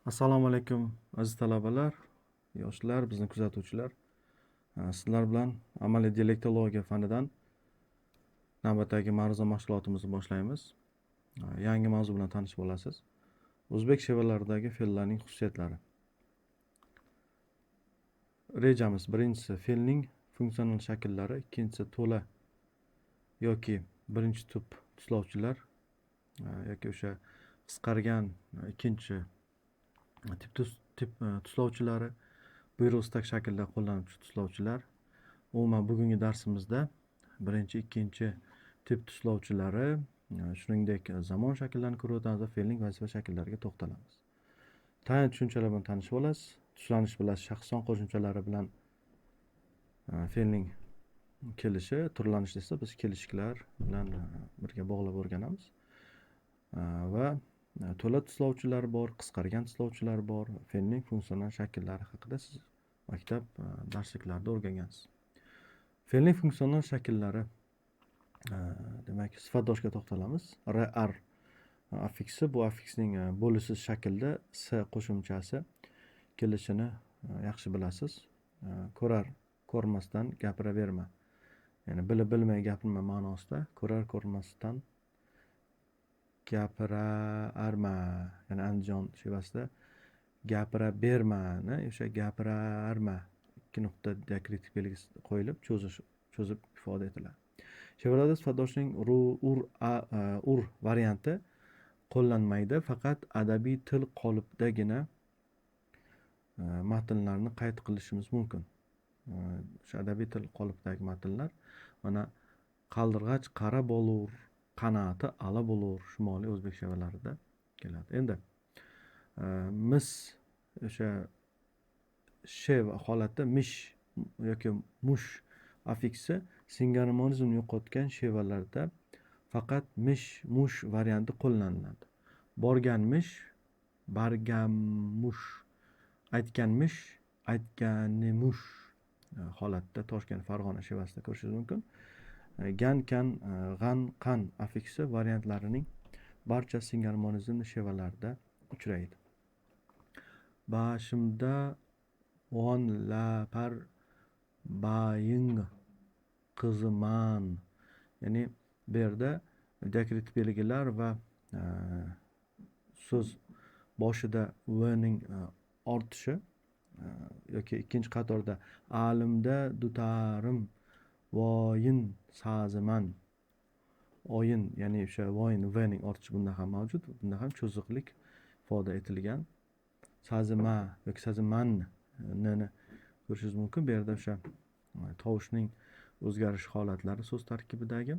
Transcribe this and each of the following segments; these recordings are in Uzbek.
Assalomu alaykum, aziz talabalar, yoshlar, bizni kuzatuvchilar. Sizlar bilan amaliy dialektologiya fanidan navbatdagi ma'ruza mashg'ulotimizni boshlaymiz. Yangi mavzu bilan tanishib olasiz. O'zbek shevalaridagi fe'llarning xususiyatlari. Rejamiz: birinchisi, fe'lning funksional shakllari, ikkinchisi, to'la yoki birinchi tub tuslovchilar yoki o'sha qisqargan ikkinchi tip tuslovchilari, buyruq istak shaklida qo'llanuvchi tuslovchilar. Umuman, bugungi darsimizda birinchi, ikkinchi tip tuslovchilari, shuningdek, zamon shakllarini ko'rib o'tamiz va fe'lning vazifa shakllariga to'xtalamiz. Tayanch tushunchalar bilan tanishib olasiz. Tuslanish bilan shaxson qo'shimchalari bilan fe'lning kelishi, turlanish desa, biz kelishiklar bilan birga bog'lab o'rganamiz. Va to'la tuslovchilar bor, qisqargan tuslovchilar bor. Fe'lning funksional shakllari haqida siz maktab darsliklarida o'rgangansiz. Fe'lning funksional shakllari, demak, sifatdoshga to'xtalamiz. R, ar affiksi, bu affiksning bo'lishsiz shaklda s qo'shimchasi kelishini yaxshi bilasiz. Ko'rar ko'rmasdan gapiraverma, ya'ni bilib bilmay gapirma ma'nosida ko'rar ko'rmasdan gapirarma, ya'ni Andijon shevasida gapira bermani o'sha gapirarma, ikki nuqta diakritik belgisi qo'yilib, cho'zib ifoda etiladi. Shevalarda sifatdoshning ru, ur, a, ur varianti qo'llanmaydi, faqat adabiy til qolipidagina matnlarni qayd qilishimiz mumkin. O'sha adabiy til qolipidagi matnlar, mana, qaldirg'ach qara bo'lur, qanoti ala bo'lur, shimoliy o'zbek shevalarida keladi. Endi mis o'sha shev holatda mish yoki mush affiksi singarmonizmni yo'qotgan shevalarda faqat mish, mush varianti qo'llaniladi. Borganmish, bargamush, aytganmish, aytganimush holatda Toshkent, Farg'ona shevasida ko'rishingiz mumkin. Gan, kan, g'an, qan affiksi variantlarining barchasi singarmonizmli shevalarda uchraydi. Bashimda von lapar baying qiziman, ya'ni bu yerda diakritik belgilar va so'z boshida v ning ortishi yoki ikkinchi qatorda alimda dutarim voyin saziman, oyin, ya'ni o'sha voyin, v ning ortishi bunda ham mavjud, bunda ham cho'ziqlik ifoda etilgan. Sazima yoki saziman nni ko'rishingiz mumkin. Bu yerda o'sha tovushning o'zgarish holatlari so'z tarkibidagi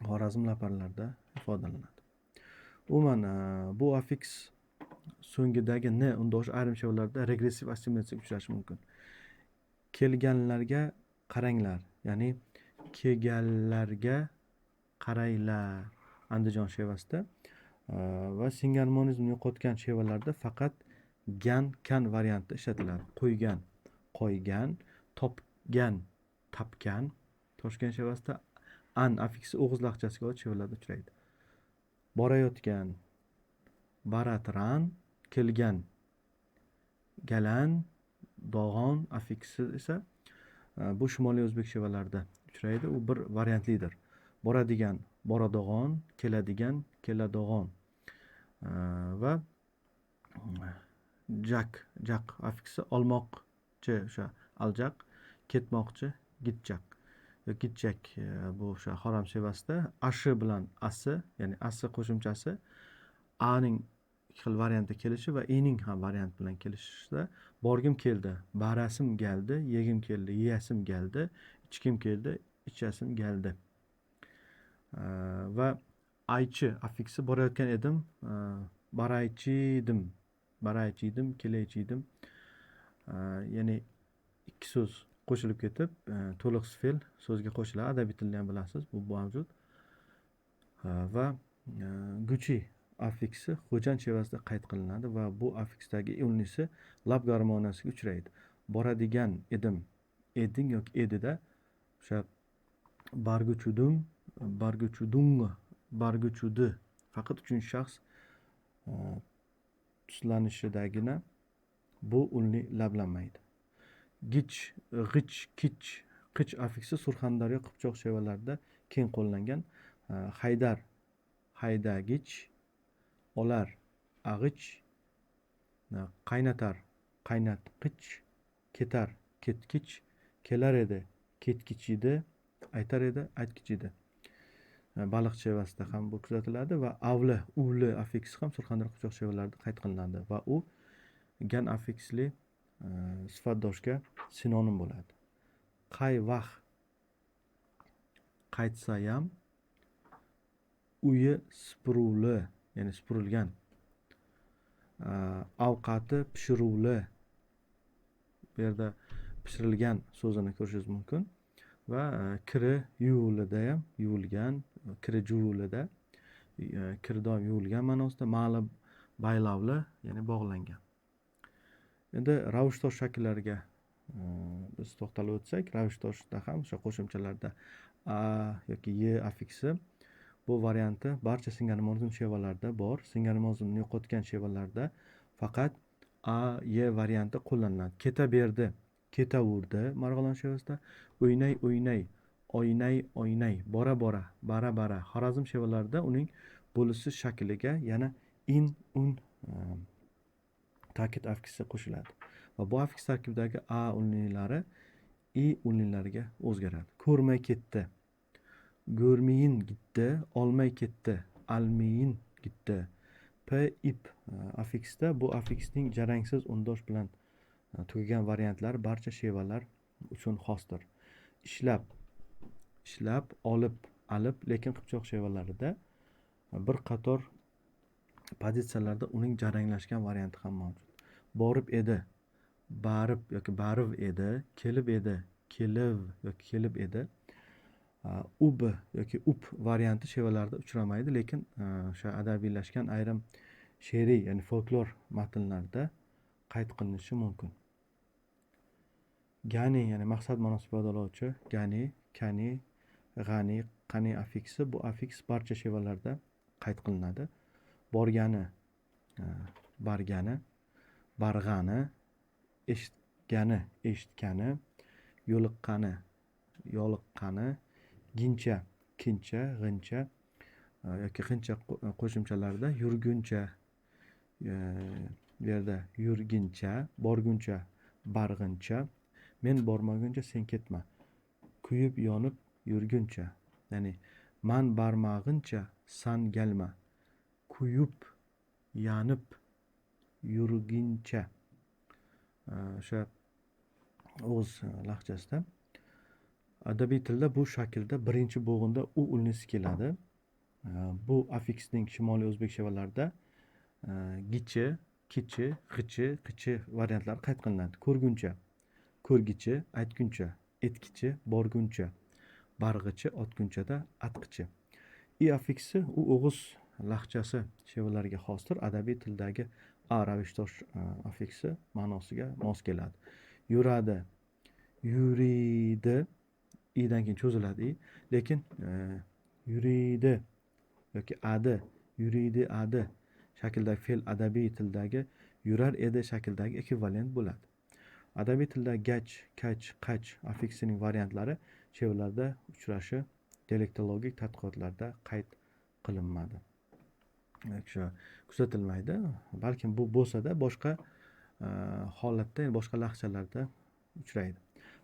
Xorazm laparlarida ifodalanadi. Umuman, bu affiks so'ngidagi n undoshi ayrim shevalarda regressiv assimilyatsiyaga uchrashi mumkin. Kelganlarga qaranglar, ya'ni kelganlarga qaranglar Andijon shevasida va singarmonizmni yo'qotgan shevalarda faqat gan, kan varianti ishlatiladi. Qo'ygan, qo'ygan, topgan, tapgan. Toshkent shevasida an affiksi o'g'iz lahjasiga oid shevalarda uchraydi. Borayotgan, baratran, kelgan, galan, dog'on affiksi esa bu shimoliy o'zbek shevalarida uchraydi, u bir variantlidir. Boradigan, boradog'on, keladigan, keladog'on. Va jak, jaq affiksi olmoqchi, o'sha aljaq, ketmoqchi, gitjaq yoki gitjak, bu o'sha Xorazm shevasida ashi bilan asi, ya'ni asi qo'shimchasi aning ikki xil variantda kelishi va ening ham variant bilan kelishida borgim keldi, barasim keldi, yegim keldi, yeyasim keldi, ichgim keldi, ichasim keldi. Va aychi affiksi borayotgan edim, baraychidim, baraychidim, kelaychidim, ya'ni ikki so'z qo'shilib ketib, to'liqsiz fe'l so'zga qo'shiladi. Adabiy tilda ham bilasiz, bu mavjud. Va guchi affiksi Xo'jand shevasida qayd qilinadi va bu affiksdagi unlisi lab garmoniyasiga uchraydi. Boradigan edim, eding yoki edida o'sha barguchudim, barguchudung, barguchudi, faqat uchinchi shaxs tuslanishidagina bu unli lablanmaydi. Gich, g'ich, kich, qich affiksi Surxondaryo, Qipchoq shevalarida keng qo'llangan. Haydar, haydagich, olar, ag'ich, qaynatar, qaynatqich, ketar, ketkich, kelar edi, ketkich edi, aytar edi, aytgich edi. Baliq shevasida ham bu kuzatiladi va avli, uvli affiksi ham Surxondaryo, Qipchoq shevalarida qayd qilinadi va u gan affiksli sifatdoshga sinonim bo'ladi. Qay vaqt qaytsayam uyi supuruvli, ya'ni supurilgan, ovqati pishiruvli, bu yerda pishirilgan so'zini ko'rishingiz mumkin va kiri yuvulida ham yuvilgan, kiri juvulida, kiri doim yuvilgan ma'nosida, ma'li baylavli, ya'ni bog'langan. Endi ravishdosh shakllariga biz to'xtalib o'tsak, ravishdoshda ham o'sha qo'shimchalarda a yoki y affiksi bu varianti barcha singarmonizm shevalarida bor. Singarmonizmni yo'qotgan shevalarda faqat a, y varianti qo'llaniladi. Ketaberdi, ketavurdi Marg'ilon shevasida, o'ynay, o'ynay, oynay, oynay, bora, bora, bara, bara. Xorazm shevalarida uning bo'lishsiz shakliga yana in, un ta'kid affiksi qo'shiladi va bu affiks tarkibidagi a unlilari i unlilariga o'zgaradi. Ko'rmay ketdi, ko'rmiyin gitdi, olmay ketdi, almiyin gitdi. P, ip affiksda bu affiksning jarangsiz undosh bilan tugagan variantlari barcha shevalar uchun xosdir. Ishlab, ishlab, olib, alib, lekin Qipchoq shevalarida bir qator pozitsiyalarda uning jaranglashgan varianti ham mavjud. Borib edi, barib yoki bariv edi, kelib edi, keliv yoki kelib edi. Ub yoki up varianti shevalarda uchramaydi, lekin o'sha adabiylashgan ayrim she'riy, ya'ni folklor matnlarida qayd qilinishi mumkin. Gani, ya'ni maqsad ma'nosida ifodalovchi gani, kani, g'ani, qani affiksi bu affiks barcha shevalarda qayd qilinadi. Borgani, bargani, barg'ani, eshitgani, eshitgani, yo'liqqani, yoliqqani, gincha, kincha, g'incha yoki g'incha qo'shimchalarida yurguncha, bu yerda yurgincha, borguncha, barg'incha, men bormaguncha sen ketma, kuyib yonib yurguncha, ya'ni man barmag'incha san galma, kuyib yanib yurgincha. O'sha o'g'iz lahjasida adabiy tilda bu shaklda birinchi bo'g'inda u unlisi keladi. Bu affiksning shimoliy o'zbek shevalarida gichi, kichi, g'ichi, qichi variantlari qayd qilinadi. Ko'rguncha, ko'rgichi, aytguncha, etkichi, borguncha, barg'ichi, otgunchada atqichi. I affiksi u o'g'iz lahjasi shevalariga xosdir. Adabiy tildagi a ravishdosh affiksi ma'nosiga mos keladi. Yuradi, yuridi, idan keyin cho'ziladi i, lekin yuridi yoki adi, yuridi adi shaklidagi fe'l adabiy tildagi yurar edi shaklidagi ekvivalent bo'ladi. Adabiy tilda gach, kach, qach affiksining variantlari shevalarda uchrashi dialektologik tadqiqotlarda qayd qilinmadi. O'sha kuzatilmaydi. Balkim bu bo'lsa-da boshqa holatda, ya'ni boshqa lahjalarda uchraydi.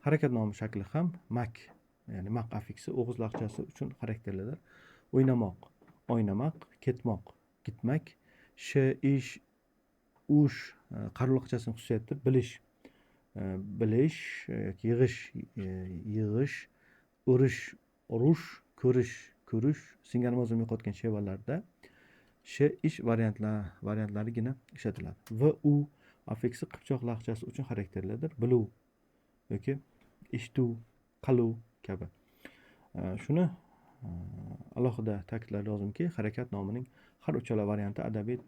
Harakat nomi shakli ham mak, ya'ni maq affiksi o'g'iz lahjasi uchun xarakterlidir. O'ynamoq, oynamaq, ketmoq, gitmak, sh, ish, ush qaror lahjasining xususiyati bilish, bilish yoki yig'ish, yig'ish, o'rish, urush, ko'rish, ko'rish singarmozim yo'qotgan shevalarda sh, ish variantlarigina ishlatiladi. V, u affiksi qipchoq lahjasi uchun xarakterlidir. Biluv yoki eshituv, qaluv kabi. Shuni alohida ta'kidlash lozimki, harakat nomining har uchala varianti adabiy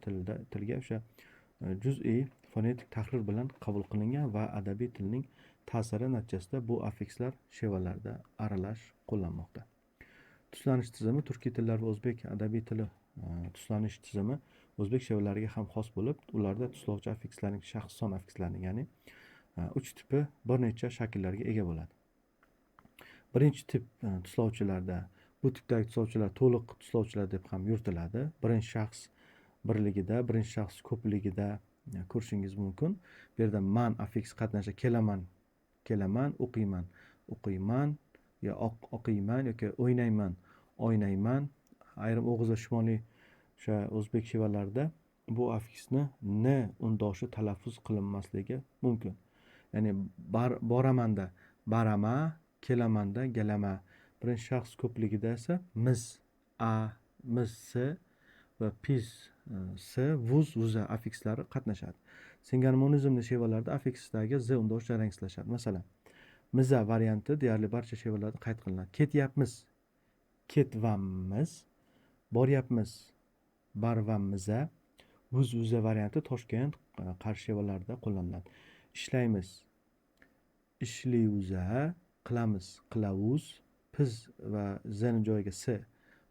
tilga o'sha juz'iy fonetik tahrir bilan qabul qilingan va adabiy tilning ta'siri natijasida bu affikslar shevalarda aralash qo'llanmoqda. Tuslanish tizimi turkiy tillar va o'zbek adabiy tili tuslanish tizimi o'zbek shevalariga ham xos bo'lib, ularda tuslovchi affikslarning shaxs son affikslarining, ya'ni 3 tipi bir necha shakllarga ega bo'ladi. Birinchi tip tuslovchilarda, bu tipdagi tuslovchilar to'liq tuslovchilar deb ham yuritiladi. Birinchi shaxs birligida, birinchi shaxs ko'pligida ko'rishingiz mumkin. Bu yerda man affiksi qatnasha, kelaman, kelaman, o'qiyman, o'qiyman, yo o'qiyman yoki o'ynayman, o'ynayman. Ayrim o'g'iz va shimoliy o'sha o'zbek shevalarida bu affiksni n undoshi talaffuz qilinmasligi mumkin. Ya'ni boramanda barama, kelamanda galama. Birinchi shaxs ko'pligida esa miz, a, miz, s va piz, s, vuz, vuza affikslari qatnashadi. Singarmonizmli shevalarda affiksdagi z undosh jarangsizlashadi. Masalan, miza varianti deyarli barcha shevalarda qayd qilinadi. Ketyapmiz, ketvamiz, boryapmiz, barvamiza, vuz, vuza varianti Toshkent, Qarshi shevalarida qo'llaniladi. Ishlaymiz, ishlayuza, qilamiz, qilavuz, piz va z ni joyiga s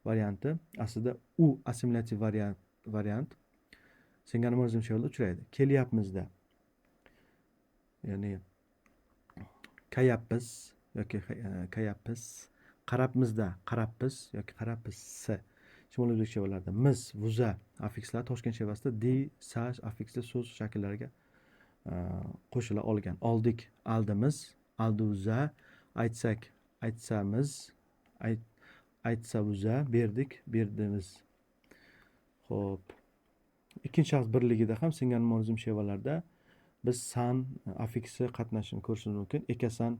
varianti aslida u assimilyativ variant singarmonizm shevalarida uchraydi. Kelyapmizda, ya'ni kayapmiz yoki kayapmiz, qarabmizda qarabmiz yoki qarabmiz s. Shimoliy o'zbek shevalarida miz, vuza affikslari Toshkent shevasida di, sa affiksli so'z shakllariga qo'shila olgan. Oldik, aldimiz, alduza, aytsak, aytsamiz, aytsavuza, berdik, berdimiz. Xo'p. Ikkinchi shaxs birligida ham singarmonizm shevalarda biz san affiksi qatnashini ko'rishimiz mumkin. Ekasan,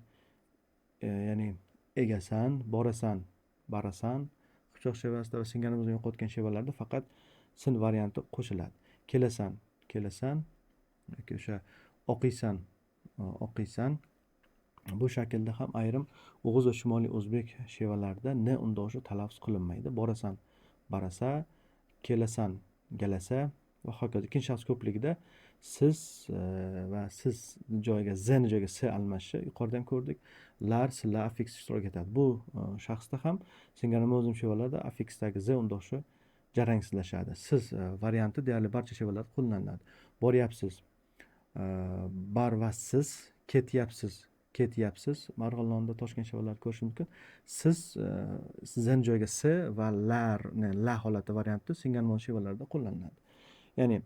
ya'ni egasan, borasan, barasan. Qipchoq shevasida va singarmonizm yo'qotgan shevalarda faqat sin varianti qo'shiladi. Kelasan, kelasan yoki o'sha o'qiysan, o'qiysan. Bu shaklda ham ayrim o'g'iz va shimoliy o'zbek shevalarida n undoshi talaffuz qilinmaydi. Borasan, barasa, kelasan, galasa va hokazo. Ikkinchi shaxs ko'pligida siz va siz joyiga z ni joyiga s almashishi yuqorida ham ko'rdik. Lar, sizlar affiksi ishtirok etadi. Bu shaxsda ham singarmonizm shevalarida affiksdagi z undoshi jarangsizlashadi. Siz varianti deyarli barcha shevalarda qo'llaniladi. Boryapsiz, barvassiz, ketyapsiz, ketyapsiz. Marg'ilonda, Toshkent shevalarida ko'rish mumkin. Siz, z ni joyiga s va larni la holati varianti singarmon shevalarida qo'llaniladi. Ya'ni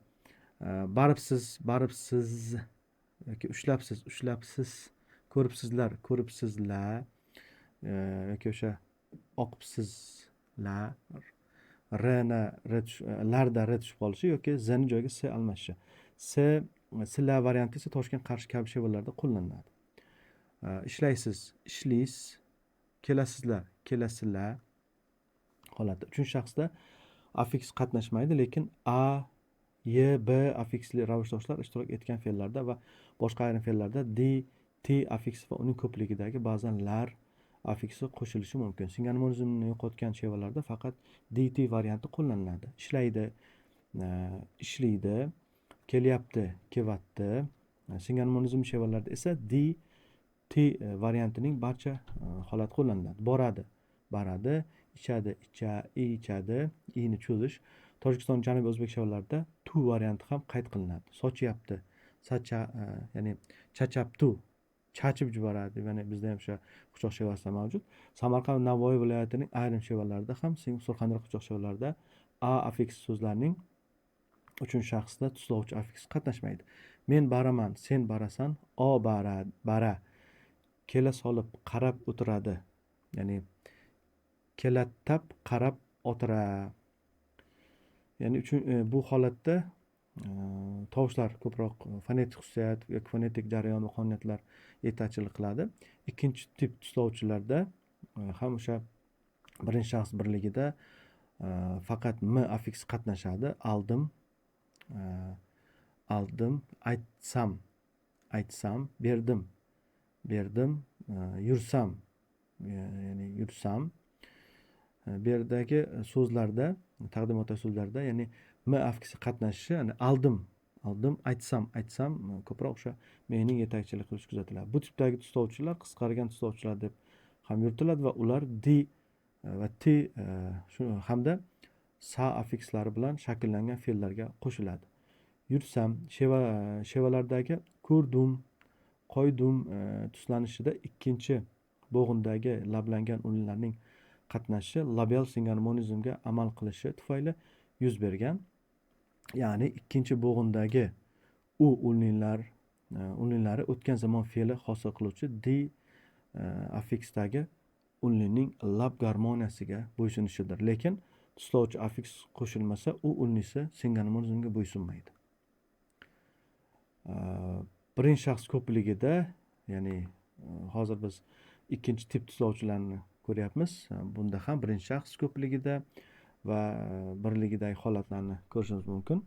baribsiz, baribsiz yoki ushlabsiz, ushlabsiz, ko'ribsizlar, ko'ribsizlar, yoki o'sha oqibsizlar, r ni r larda r tushib qolishi yoki z ni joyiga s almashishi. S, sizlar varianti esa Toshkent, Qarshi kabi shevalarda qo'llaniladi. Ishlaysiz, ishlaysiz, kelasizlar, kelasizlar holati. Uchinchi shaxsda affiks qatnashmaydi, lekin a, y, b affiksli ravishdoshlar ishtirok etgan fe'llarda va boshqa ayrim fe'llarda d, t affiksi va uning ko'pligidagi ba'zan lar affiksi qo'shilishi mumkin. Singarmonizmni yo'qotgan shevalarda faqat d, t varianti qo'llaniladi. Ishlaydi, ishlaydi, kelyapti, kelyapti. Singarmonizm shevalarida esa d, t variantining barcha holati qo'llaniladi. Boradi, baradi, ichadi, icha, ichadi, i ni cho'zish. Tojikiston janubiy o'zbek shevalarida tu varianti ham qayd qilinadi. Sochyapti, sacha, ya'ni chachaptu, chachib yuboradi. Ya'ni bizda ham o'sha Qipchoq shevasida mavjud. Samarqand va Navoiy viloyatining ayrim shevalarida ham, Surxondaryo Qipchoq shevalarida a affiks so'zlarning uchinchi shaxsda tuslovchi affiks qatnashmaydi. Men baraman, sen barasan, o bara, bara, kela solib qarab o'tiradi. Ya'ni kelattab qarab o'tira. Ya'ni uchun, bu holatda tovushlar ko'proq fonetik xususiyat yoki fonetik jarayon va qonuniyatlar yetakchilik qiladi. Ikkinchi tip tuslovchilarda ham o'sha birinchi shaxs birligida faqat m affiksi qatnashadi. Aldim, aldim, aytsam, aytsam, berdim, berdim, yursam, ya'ni yursam. Bu yerdagi so'zlarda, taqdimotdagi so'zlarda, ya'ni m affiksi qatnashishi, ya'ni aldim, aldim, aytsam, aytsam, ko'proq o'sha mening yetakchilik qilishi kuzatiladi. Bu tipdagi tuslovchilar qisqargan tuslovchilar deb ham yuritiladi va ular d va t, shu hamda sa affikslari bilan shakllangan fe'llarga qo'shiladi. Yursam shevalardagi ko'rdim, qo'ydim tuslanishida ikkinchi bo'g'indagi lablangan unlarning qatnashishi labial singarmonizmga amal qilishi tufayli yuz bergan. Ya'ni ikkinchi bo'g'indagi u unlari o'tgan zamon fe'li hosil qiluvchi di affiksdagi unlining lab garmoniyasiga bo'ysunishidir. Lekin tuslovchi affiks qo'shilmasa, u unlisi singarmonizmga bo'ysunmaydi. Birinchi shaxs ko'pligida, ya'ni hozir biz ikkinchi tip tuslovchilarni ko'ryapmiz. Bunda ham birinchi shaxs ko'pligida va birligidagi holatlarni ko'rishimiz mumkin.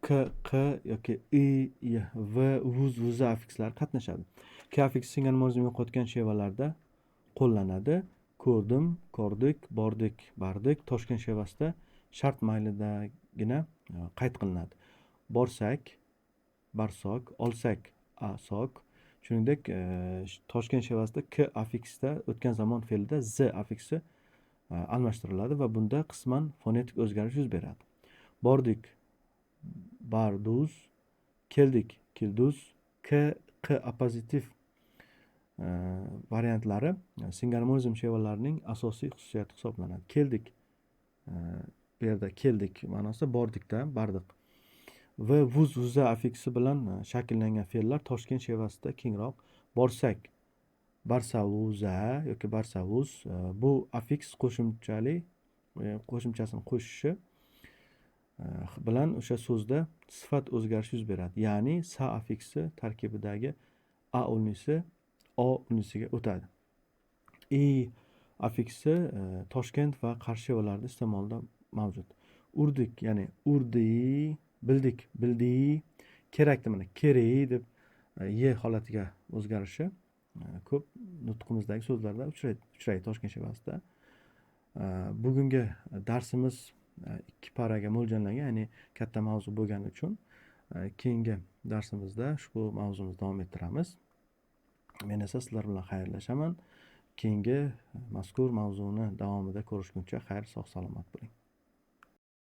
K, q yoki i, y, v, vuz, vuza affikslari qatnashadi. K affiksi singarmonizm yo'qotgan shevalarda qo'llanadi. Ko'rdim, ko'rdik, bordik, bardik. Toshkent shevasida shart maylidagina qayd qilinadi. Borsak, barsok, olsak, asok. Shuningdek, Toshkent shevasida k affiksida o'tgan zamon fe'lida z affiksi almashtiriladi va bunda qisman fonetik o'zgarish yuz beradi. Bordik, barduz, keldik, kilduz. K, q appozitiv variantlari singarmonizm shevalarining asosiy xususiyati hisoblanadi. Keldik, bu yerda keldik ma'nosida bordikda bardiq. V, vuz, vuza affiksi bilan shakllangan fe'llar Toshkent shevasida kengroq. Borsak, barsavuza yoki barsavuz, bu affiks qo'shimchasini qo'shishi bilan o'sha so'zda sifat o'zgarishi yuz beradi. Ya'ni sa affiksi tarkibidagi a unlisi o unlisiga o'tadi. I affiksi Toshkent va Qarshi shevalarida iste'molda mavjud. Urdik, ya'ni urdi, bildik, bildi, kerakdi, mana kerak deb y holatiga o'zgarishi ko'p nutqimizdagi so'zlarda uchraydi Toshkent shevasida. Bugungi darsimiz ikki paraga mo'ljallangan, ya'ni katta mavzu bo'lgani uchun keyingi darsimizda ushbu mavzumizni davom ettiramiz. Men esa sizlar bilan xayrlashaman. Keyingi mazkur mavzuni davomida ko'rishguncha xayr, sog' salomat bo'ling.